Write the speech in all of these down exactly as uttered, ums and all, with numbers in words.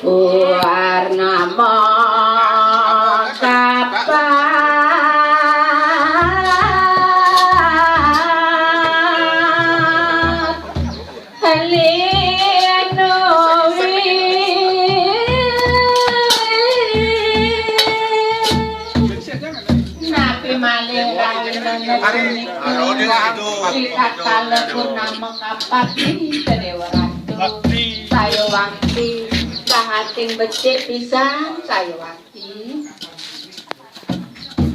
Warnama kapat linowi. Napi malih rahina puniki? Ritatkala purnama kapat, Dewa Ratu. Saya wakti, sahating becik pisan, saya wakti.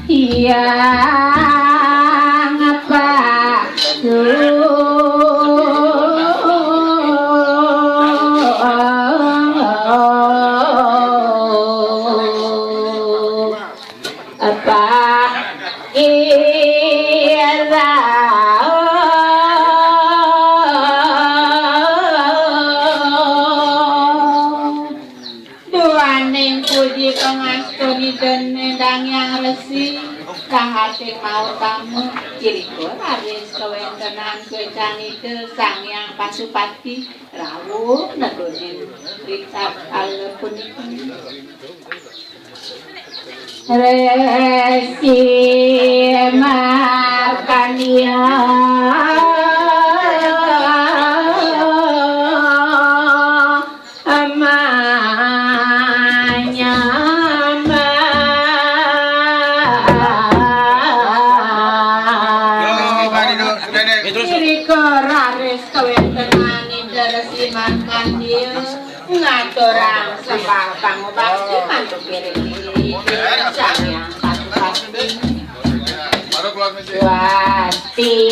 Hyang Batu. Apa kira? Duaning puji pangastun Ida Sang Hyang Resi, sahating mautama, irika raris kawéntenan suécan Ida Sang Hyang Pasupati rawuh nedunin ritatkala puniki. Resi Markandia. Amanya. Yo, Pak Dido, sudah deh. Irika raris kawéntenan Ida Resi Markandia ngaturang sembah pangubakti mantuk iring-iring Sang Hyang Pasupati. Baru keluar misi. Swastiastu.